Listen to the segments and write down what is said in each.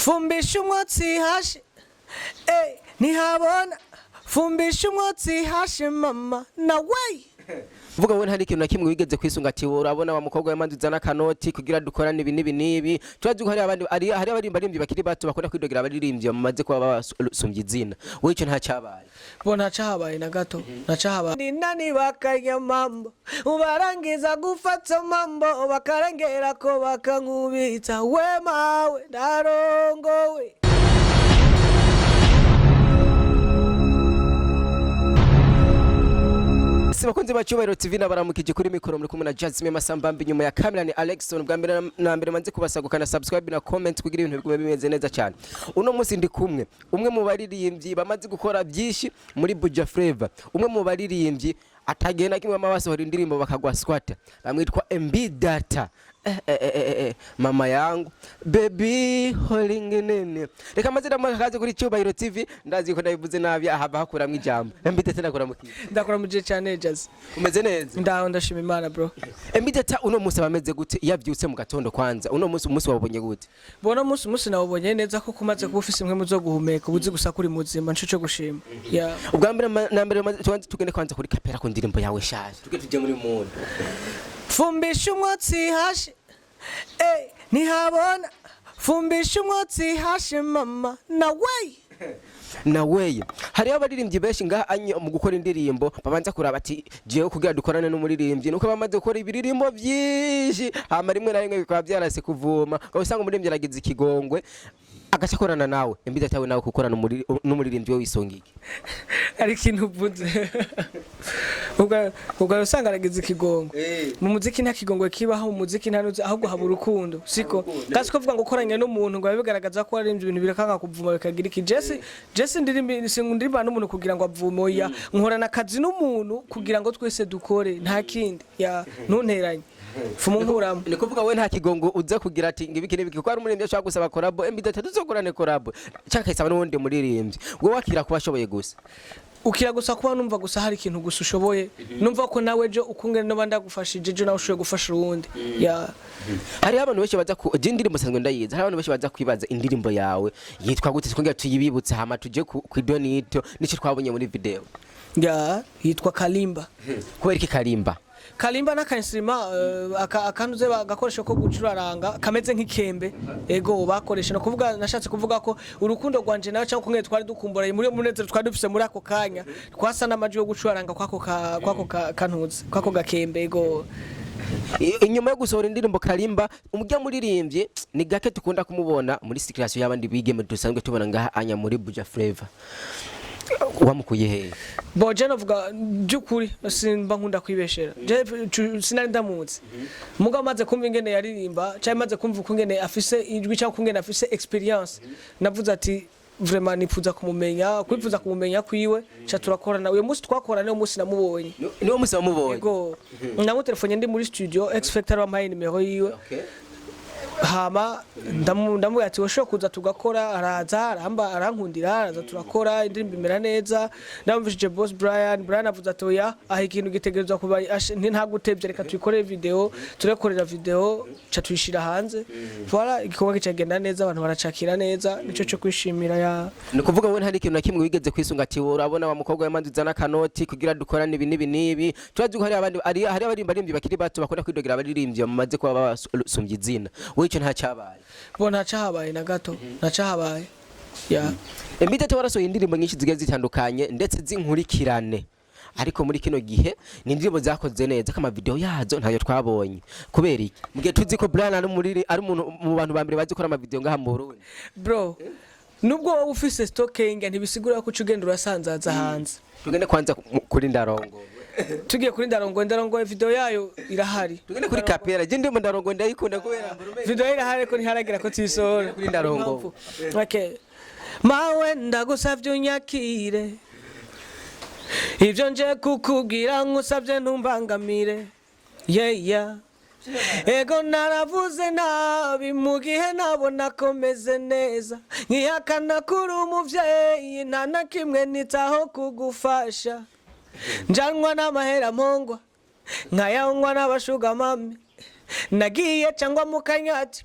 Fumbisha umwotsi hashi, ntihabona. Fumbisha umwotsi hashi mama na wey. Vuga wowe, nta ikintu na kimwe wigeze kwisunga ati urabona wa mukobwa w'Imana, uzana akanoti kugira dukorane ibi n'ibi n'ibi? Turazi ko hari abandi, hari abaririmbyi bakiri bato bakunda kwidogera abaririmbyi bamaze kuba babasumbye izina. Wowe ico nta cyabaye? Bo, ntacahabaye na gato, ntacahabaye. Ni nani bakarya mambo, barangiza gufata mambo, bakarengera ko bakankubita we mawe ndarongowe. Si bakunzi ba Cyubahiro TV, nabaramukije. Kuri mikoro muri kumwe na Jasmine Masambambi, inyuma ya camera ni Alexon. Bwa mbere na mbere manze kubasaba gukanda subscribe na comment kugira ibintu bigume bimeze neza cyane. Uno munsi ndi kumwe umwe mu baririmbyi bamaze gukora byinshi muri Buja Flavor, umwe mu baririmbyi atagenda kimwe bama basohora indirimbo bakagwa squatter, bamwitwa MB Data. Mama yangu baby holding nene, reka maze ndamuha kuri Cyubahiro TV. Ndazi ko ndabivuze nabi, ahava hakuramwo ijambo. MB Data, ndakuramukiye. Ndakora muje cyane, Jazz. Umeze neza? Ndaho, ndashima Imana, bro. MB Data, uno munsi abameze gute iyo avyutse mu gatondo? Kwanza uno munsi, umunsi wawubonye gute? Bona umunsi nawubonye neza, ko kumaze kuba ufise imwe zo guhumeka, ubuzi gusa kuri muzima, nco cyo gushima, yeah. Ubwa mbere na mbere tubanze tugende kwanza kuri kapera ku ndirimbo yawe shaje, tuge tujye muri mood. Fumbisha umwotsi hashi, ntihabona. Fumbisha umwotsi hashi mama na wey. Naweye hariho abaririmbyi benshi ngaha anye mu gukora indirimbo babanza kuraba ati jewe kugira dukorane n'umuririmbyi nuko bamaze gukora ibiririmbo byinshi, hama rimwe na rimwe bikaba byarase kuvuma, ukaba usanga umuririmbyi aragize ikigongwe agaca akorana nawe. MB Data, nawe gukorana n'umuririmbyi we wisonga iki? Ari ikintu uvuze, ubwo usanga aragize ikigongo. Mu muziki nta kigongo kibaho, mu muziki nta nuzi, ahubwo haba urukundo, siko? Kasi ko kuvuga ngo ukoranye n'umuntu ngo biba bigaragaza ko waririmbye ibintu birakanga kuvuma bikagira iki. Jesse ndirimba, sindirimba n'umuntu kugira ngo avume, oya. Nkorana akazi n'umuntu kugira ngo twese dukore, nta kindi. Ya, ntunteranye fuma nkuramo. Ni kuvuga wowe nta kigongo uza kugira ati ngo ibiki n'ibiki, kuko hari umuririmbyi ashobora gusaba collabo, MB Data tuzokorane collabo, cyangwa akayisaba n'uwundi muririmbyi, wowe wakira kuba ashoboye gusa? Ukira gusa kuba numva gusa hari ikintu gusa ushoboye, numva ko nawe ejo ukungene noba ndagufashije, ejo nawe ushoboye gufasha uwundi, ya. Hariho abantu benshi baza ku je indirimbo sanzwe ndayizi, hari abantu benshi baza kwibaza indirimbo yawe yitwa gute, twongera tuyibibutse hama tuje ku idonito nico twabonye muri video. Ya, yitwa Kalimba. Kubera iki Kalimba? Kalimba n'aka instrument, akantuze agakoresho ko gucuraranga kameze nk'ikembe, ego, bakoresha. No kuvuga, nashatse kuvuga ko urukundo rwanje nawe cyangwa kumwe twari dukumburanye muri munezero twari dufise muri ako kanya, twasa n'amajwi yo gucuraranga kwako kantuze kwako gakembe, ego. Inyuma yo gusohora indirimbo Kalimba, umujya muririmbyi ni gake tukunda kumubona muri situation y'abandi bigeme dusanzwe tubona ngaha anya muri Buja Flavor. Wamukuye hehe? Bo, je novuga by'ukuri simba nkunda kwibeshera. Je sinari ndamuzi, mugabo maze kumva ingene yaririmba cyangwa maze kumva ukungene afise ijwi cyangwa ukungene afise experience, navuze ati vraiment nifuza kumumenya. Kwifuza kumumenya kwiwe ca turakorana. Uyo munsi twakorana, uyo munsi namubonye. Niwo musi wamubonye? Ego, namutelefone ndi muri studio, X Factor wampaye nimero yiwe. Hama ndamubwira ati woshobora kuza tugakora, araza, aramba, arankundira, araza turakora indirimbo imera neza. Ndamvishije boss Brian, Brian avuze ati oya, aha ikintu gitegerezwa kuba ntagutevye, reka tuyikorere video. Turakorera video, ca tuyishira hanze. Voilà, igikorwa kicagenda neza, abantu baracakira neza, nico cyo kwishimira, ya. Ni ukuvuga wowe nta n'ikintu na kimwe wigeze kwisunga ati urabona wa mukobwa w'Imana, uzana akanoti kugira dukorane ibi n'ibi n'ibi? Turazi ko hari abandi, hari abaririmbyi bakiri bato bakunda kwidogera abaririmbyi bamaze kuba babasumbye izina. Wowe ico nta cyabaye? Bo, ntacahabaye na gato, ntacahabaye, ya. MB Data, warasohoye indirimbo nyinshi zigiye zitandukanye ndetse z'inkurikirane, ariko muri kino gihe ni indirimbo zakoze neza ko amavideo yazo ntayo twabonye. Kubera iki, mu gihe tuzi ko Brian ari muri ari umuntu mu bantu ba mbere bazi gukora amavideo ngaha mu Burundi? Bro, nubwo wowe ufise stock y'inga, ntibisigura ko uca ugenda urasanzaza hanze. Tugende kwanza kuri Ndarongo. Tugiye kuri Ndarongo, Ndarongo video yayo irahari. Tugende kuri kapera. Je ndimo Ndarongo ndayikunda kubera Video irahari ariko ntiharagira ko tuyisohora. Kuri Ndarongo. Okay. Mawe ndagusavye unyakire ivyo nje kukubwira, nkusavye ntumbangamire, yeah. Ego, naravuze nabi mu gihe nabona ko meze neza, nkihakana kuri umuvyeyi, nta na kimwe nitaho kugufasha, njanwa n'amahera mpongwa nkayanywa n'abashugamami nagiye cyangwa mu kanyati.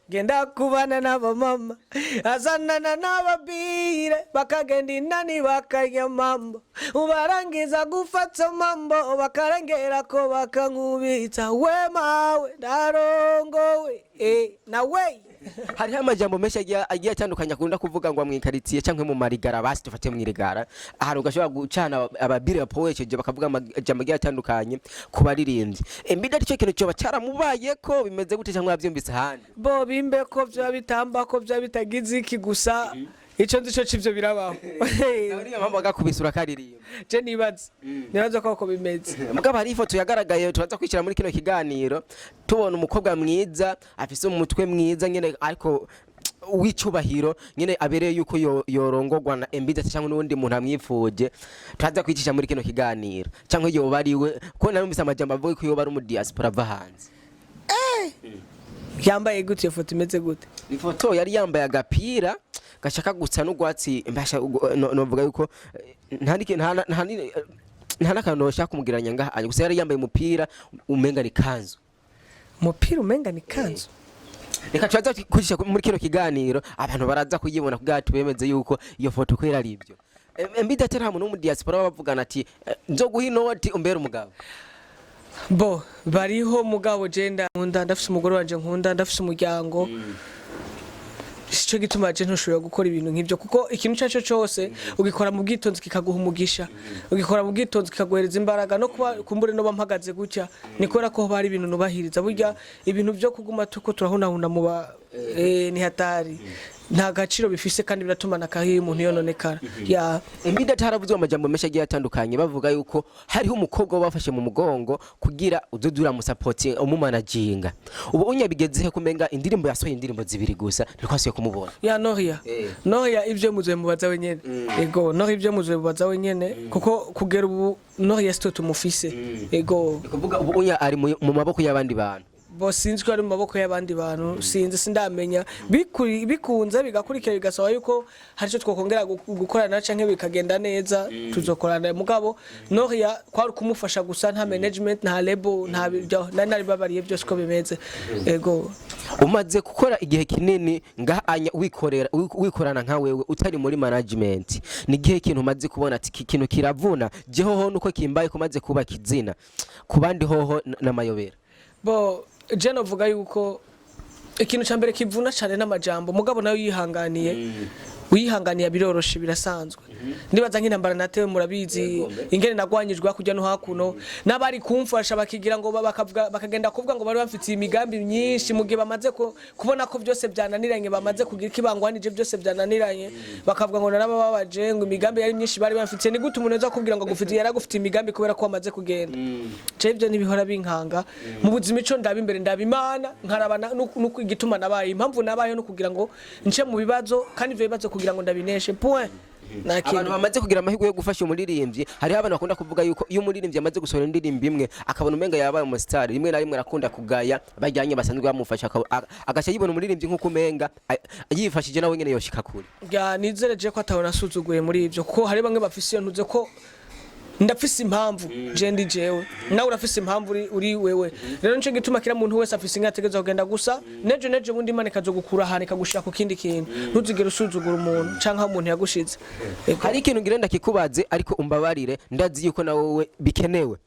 Genda kubana n'abamama azanana n'ababire, bakagenda inani bakarya mambo, barangiza gufata mambo bakarengera ko bakankubita. We mawe, ndarongowe, nawe. Hariho amajambo menshi agiye atandukanye akunda kuvuga ngo mwikaritsiye canke mu marigara. Basi dufate mwirigara, ahantu ugashobora gucana ababire bapoesheje bakavuga amajambo agiye atandukanye ku baririmbyi. MB Data, ico kintu coba caramubaye ko bimeze gute, canke wavyumvise ahandi? Bo bimbe ko vyoba bitamba, ko vyoba bitagize iki, gusa ico nzi co c'ivyo birabaho. Nawe niyo mpamvu agakubise urakaririmba. Je nibaza ko uko bimeze. Mugabo hari ifoto yagaragaye turaza kwishyira muri kino kiganiro, tubona umukobwa mwiza afise umutwe mwiza nyene, ariko w'icubahiro nyene, abereye yuko yorongorwa na MB Data cyangwa n'uwundi muntu amwifuje. Turaza kwicisha muri kino kiganiro, cyangwa yoba ari we, ko narumvise amajambo avuga ko yoba ari umu diaspora ava hanze. Yambaye gute? Iyo foto imeze gute? Ifoto yari yambaye agapira gashaka gusa n'urwatsi mbasha novuga yuko nta niki- nta nta nta n'akantu noshaka kumugiranya ngaha, gusa yari yambaye umupira umenga ni kanzu. Umupira umenga ni kanzu. Reka turaza kucisha muri kino kiganiro, abantu baraza kuyibona kugira tubemeze yuko iyo foto ko ari ibyo. MB Data, nta muntu wo mu diaspora baba bavugana ati nzoguha inoti umbere umugabo? Bo bariho, mugabo je nkunda, ndafise umugore wanje nkunda, ndafise umuryango. Sico gituma je ntushobora gukora ibintu nk'ivyo, kuko ikintu icyo cyo cyose ugikora mu bwitonzi kikaguha umugisha, ugikora mu bwitonzi kikaguhereza imbaraga. No kuba kumbure no mpagaze gutya ni kubera ko hoba hari ibintu nubahiriza. Burya ibintu byo kuguma tuko turahunahuna mu ba ni hatari, nta gaciro bifise, kandi biratuma nakahiye umuntu yononekara ya. MB Data, haravuzwe amajambo menshi agiye atandukanye bavuga yuko hariho umukobwa bafashe mu mugongo kugira uzoze uramusapotinga, umumanaginga. Ubu unyabigezehe kumenga indirimbo yasohoye indirimbo zibiri gusa, ntitwasubiye kumubona? Ya Noria. Noria ibyo muzoye mubaza wenyene. Ego, Noria ibyo muzoye mubaza wenyene, kuko kugera ubu Noria sito tumufise. Ego. Ni kuvuga ubu unya ari mu maboko y'abandi bantu? Bo sinzi ko ari mu maboko y'abandi bantu, sinzi, sindamenya. Bikunze bigakurikira, bigasaba yuko hari icyo twakongera gukorana canke bikagenda neza, tuzokorana. Mugabo Noria kwari kumufasha gusa, nta management, nta label, nta nari naribabariye byose uko bimeze. Ego. Umaze gukora igihe kinini ngaha anya wikorera, wikorana nka wewe utari muri management. Ni igihe kintu umaze kubona ati iki kintu kiravuna jeho hoho nuko kimbaye kumaze kubaka izina, ku bandi hoho n'amayobera? Bo je novuga yuko ikintu ca mbere kivuna cane n'amajambo, mugabo nayo yihanganiye, uyihanganiye biroroshe, birasanzwe. Ndibaza nk'intambara natewe murabizi, ingene nagwanyijwe hakurya no hakuno, n'abari kumfasha bakigira ngo bakavuga, bakagenda kuvuga ngo bari bamfitiye imigambi myinshi, mu gihe bamaze kubona ko byose byananiranye, bamaze kugira ikibangwanije byose byananiranye, bakavuga ngo narabababaje, ngo imigambi yari myinshi bari bamfitiye. Ni gute umuntu aza kubwira ngo agufitiye, yaragufitiye imigambi kubera ko wamaze kugenda? Je ibyo ntibihora binkanga mu buzima. Ico ndaba imbere, ndaba Imana, nkaraba nuko igituma nabaye, impamvu nabayeho no kugira ngo nce mu bibazo, kandi ivyo bibazo kugira ngo ndabineshe, point. Nta Abantu kintu. bamaze kugira amahirwe yo gufasha umuririmbyi, hariho abantu bakunda kuvuga yuko iyo umuririmbyi amaze gusohora indirimbo imwe akabona umenga yabaye umusitari, rimwe na rimwe arakunda kugaya bajyanye basanzwe bamufasha, agaca yibona umuririmbyi nk'uko umenga yifashije nawe nyene yoshika kure. Ya, nizere je ko atabona asuzuguye muri ivyo, kuko hari bamwe bafise iyo ntuze ko ndafise impamvu je ndi jewe, nawe urafise impamvu uri wewe. Rero nico gituma kira muntu wese afise inka ategerezwa kugenda gusa nejo nejo bundi Imana ikazogukura ahantu ikagushira ku kindi kintu. Ntuzigere usuzugura umuntu canke aho umuntu yagushize. Ego. Hari ikintu ngira ndakikubaze, ariko umbabarire, ndazi yuko na wowe bikenewe.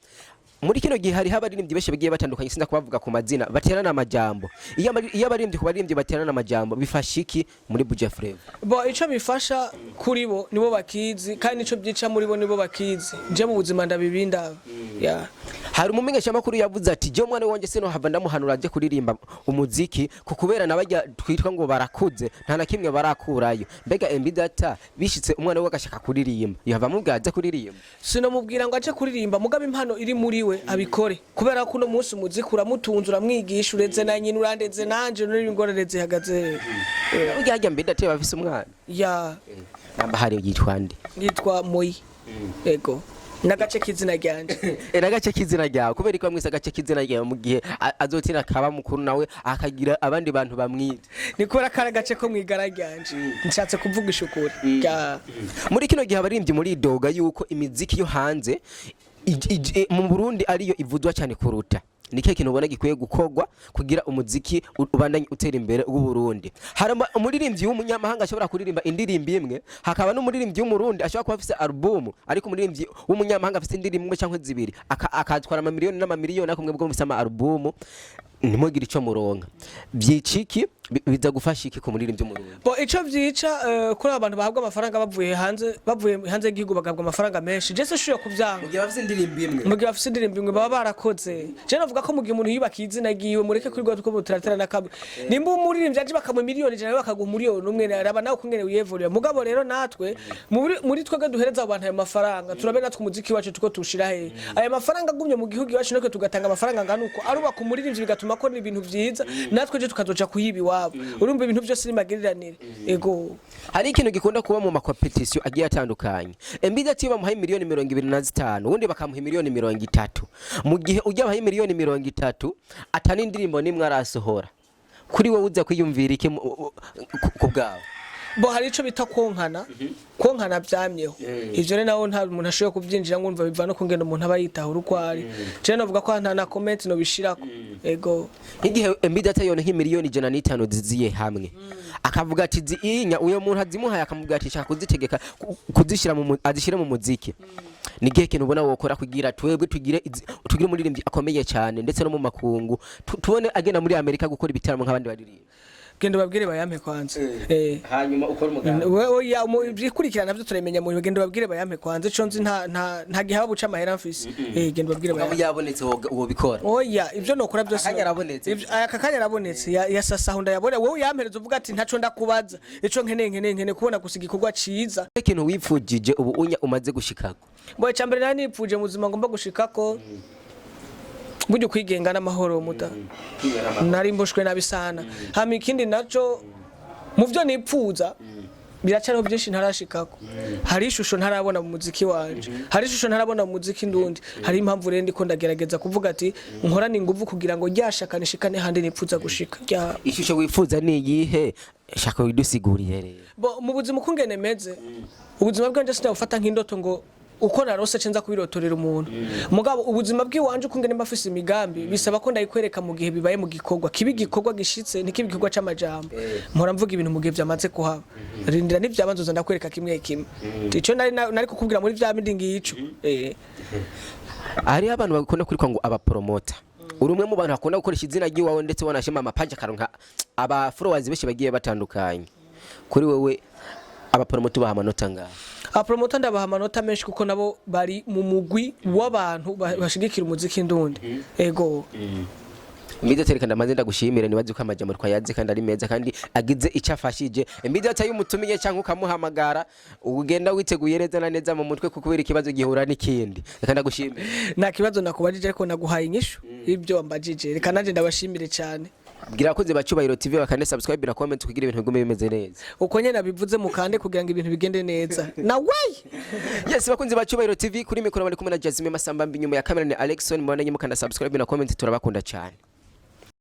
Muri kino gihe hariho abaririmbyi benshi bagiye batandukanye, sinza kubavuga ku mazina, baterana amajambo. Iyo abaririmbyi ku baririmbyi baterana amajambo, bifasha iki muri Buja Flavor? Bo ico bifasha kuri bo nibo bakizi, kandi ico byica muri bo nibo bakizi. Je mu buzima ndabibindaba ya. Hari umumenyeshamakuru yavuze ati je umwana wanje sinohava ndamuhanura aje kuririmba umuziki ku kubera nabajya twitwa ngo barakuze nta na kimwe barakurayo. Mbega MB Data, bishitse umwana we agashaka kuririmba, yohava amubwira aze kuririmba? Sinomubwira ngo aje kuririmba, mugabo impano iri muri we abikore, kubera ko uno munsi umuziki uramutunze, uramwigisha, ureze na nyina, urandeze nanje nuri ingorane zihagaze. Burya harya MB Data bafise umwana? Ya. Namba hari yitwa nde? Yitwa Moyi. Ego, n'agace k'izina ryanje. N'agace k'izina ryawe. Kubera ko bamwise agace k'izina ryawe, mu gihe azotina akaba mukuru nawe akagira abandi bantu bamwita? Ni kubera ko ari agace ko mw'igara ryanje, nshatse kuvugisha ukuri ya. Muri kino gihe abaririmbyi muridoga yuko imiziki yo hanze mu Burundi ariyo ivuzwa cyane kuruta. Ni kihe kintu ubona gikwiye gukorwa kugira umuziki ubandanye utera imbere w'u Burundi? Hari umuririmbyi w'umunyamahanga ashobora kuririmba indirimbo imwe, hakaba n'umuririmbyi w'Umurundi ashobora kuba afise album, ariko umuririmbyi w'umunyamahanga afise indirimbo imwe canke zibiri akatwara amamiliyoni n'amamiliyoni, ariko mwebwe mufise ama album ntimugire ico muronka. Vyiciki biza gufasha iki ku muririmbyi w'Umurundi? Bo, ico vyica kuri abo bantu bahabwa amafaranga bavuye hanze y'igihugu, bagahabwa amafaranga menshi, je sishoboye kuvyanga. Mugihe bafise indirimbo imwe. Mu gihe bafise indirimbo imwe baba barakoze, je navuga ko mu gihe umuntu yubakiye izina ryiwe, mureke kuri rwa turatera na kamwe. Nimba umuririmbyi aje bakamuha 100 000 000, bakaguha 1 000 000, raba nawe ukungene wiyevurira. Mugabo rero natwe muri twebwe duhereza abo bantu ayo mafaranga, turabe natwe umuziki wacu tuko tuwushira hehe. Ayo mafaranga agumye mu gihugu iwacu, natwe tugatanga amafaranga angana uko, arubaka umuririmbyi, bigatuma akora ibintu vyiza, natwe je tukazoja kuyiba iwabo. Urumva ibintu byose ni magiriranire, ego. Hari ikintu gikunda kuba mu makompetisiyo agiye atandukanye. Mbizi ati iyo bamuhaye 25 miliyoni, ubundi bakamuha 30 miliyoni, mu gihe ujya bahaye 30 miliyoni atani indirimbo nimwe arasohora, kuri wowe uza kwiyumvira iki ku bwawe? Bo, hari ico bita konkana. Konkana vyamyeho. Ivyo rero naho nta muntu ashoboye kuvyinjira, ngo umva biva no kungena umuntu aba yitahura uko ari. Je novuga ko nta na comment nobishirako, ego. Nk'igihe MB Data yone nk'105 miliyoni ziziye hamwe, akavuga ati ziinya, uyo muntu azimuhaye akamubwira ati shaka kuzitegeka kuzishira mu azishire mu muziki, ni igihe kintu ubona wokora kugira twebwe tugire umuririmbyi akomeye cyane, ndetse no mu makungu tubone agenda muri Amerika gukora ibitaramo nk'abandi baririmbyi? Genda ubabwire bayampe kwanza. Hanyuma ukora umugambi. Oya, ibikurikirana navyo turabimenya mu genda ubabwire bayampe kwanza. Ico nzi, nta gihe haba buca amahera mfise. Genda ubabwire Mugabo bayampe. yabonetse wobikora? Oya, ivyo nokora byose. Akanya arabonetse. Aka kanya arabonetse ya sasa aho ndayabona, wowe yampereza uvuga ati ntaco ndakubaza, ico nkeneye kubona gusa igikorwa ciza. Ikintu wipfujije ubu unya umaze gushikako? Bo, icya mbere nari nipfuje mu buzima ngomba gushikako, burya ukwigenga n'amahoro. Muta nari mboshwe nabi sana. Hama ikindi naco mu byo nipfuza, biracariho byinshi ntarashikako. Hari ishusho ntarabona mu muziki wanje, hari ishusho ntarabona mu muziki ndundi. Hari impamvu rero ndiko ndagerageza kuvuga ati nkorane inguvu kugira ngo ryashaka nishikane handi nipfuza gushika rya. Ishusho wifuza ni iyihe? Shaka widusiguriye rero. Bo, mu buzima uko ngene meze, ubuzima bwanje sinabufata nk'indoto ngo uko narose cenza kubirotorera umuntu. Mugabo ubuzima bw'iwanje uko ngene mba mfise imigambi, bisaba ko ndayikwereka mu gihe bibaye mu gikorwa kiba igikorwa gishitse, ntikiba igikorwa c'amajambo. Mpora mvuga ibintu mu gihe vyamaze kuhaba. Rindira nivyaba nzoza ndakwereka kimwe kimwe ico nari kukubwira muri vya bindi ngico. Hariho abantu bakunda kwitwa ngo abapromota. Uri umwe mu bantu bakunda gukoresha izina ry'iwawe, ndetse wanashima amapaji akaronka aba followers benshi bagiye batandukanye. Kuri wewe abapromota ubaha amanota ngahe? Abapromota ndabaha amanota menshi, kuko nabo bari mu mugwi w'abantu bashigikira umuziki ndundi, ego. Mbiza tereka ndamaze ndagushimire. Nibaze ko amajambo twayaze kandi ari meza kandi agize icyo afashije. Mbiza ataye umutumiye cyangwa ukamuhamagara, ugenda witeguye neza na neza mu mutwe, kuko kubera ikibazo gihura n'ikindi. Reka ndagushimire. Nta kibazo nakubajije, ariko naguhaye inyishu y'ibyo wambajije. Reka nanjye ndabashimire cyane. Bwira abakozi ba Cyubahiro TV bakande subscribe na comment kugira ibintu bigume bimeze neza. Uko nyene nabivuze, mukande kugira ngo ibintu bigende neza nawe. Yes, bakunzi ba Cyubahiro TV, kuri mikoro bari kumwe na Jasmine Masamba, inyuma ya kamera ni Alexon. Mubandanye mukanda subscribe na comment. Turabakunda cyane.